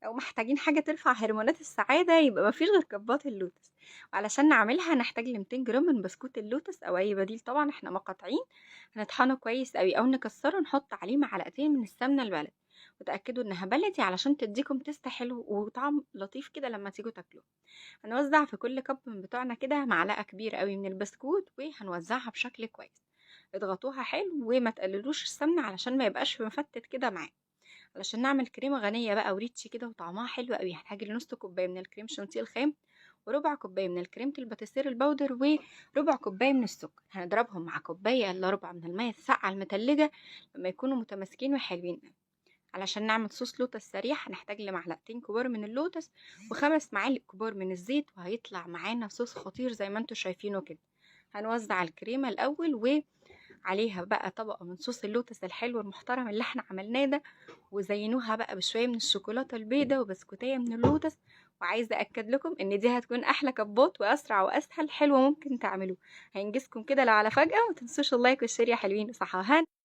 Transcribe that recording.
لو محتاجين حاجة ترفع هرمونات السعادة يبقى مفيش غير كبات اللوتس. وعلشان نعملها هنحتاج ل 200 جرام من بسكوت اللوتس او اي بديل، طبعا احنا مقاطعين. هنطحنه كويس قوي او نكسره، نحط عليه معلقتين من السمنة البلدي، وتأكدوا انها بلدي علشان تديكم taste حلو وطعم لطيف كده لما تيجوا تاكلوه. هنوزع في كل cup من بتوعنا كده معلقة كبيرة قوي من البسكوت، وهنوزعها بشكل كويس. اضغطوها حلو وما تقللوش السمنة علشان ما يبقاش مفتت كده معاك. علشان نعمل كريمة غنية بقى و rich كده وطعمها حلو قوي، هنحتاج لنص كوباية من الكريم شانتيه الخام، وربع كوباية من الكريمة الباتيسير ال powder، وربع كوباية من السكر. هنضربهم مع كوباية الا ربع من المية الساقعة المتلجة لما يكونوا متماسكين وحلوين. علشان نعمل صوص لوتس سريع هنحتاج لمعلقتين كبار من اللوتس وخمس معالق كبار من الزيت، وهيطلع معانا صوص خطير زي ما انتم شايفينه كده. هنوزع الكريمة الأول وعليها بقى طبقة من صوص اللوتس الحلو المحترم اللي احنا عملناه ده، وزينوها بقى بشوية من الشوكولاتة البيضة وبسكوتية من اللوتس. وعايزة أكد لكم إن دي هتكون أحلى كبات وأسرع وأسهل حلوة ممكن تعملوه، هينجزكم كده لو على فجأة. ومتنسوش ال like وال share يا حلوين. صحة وهنا.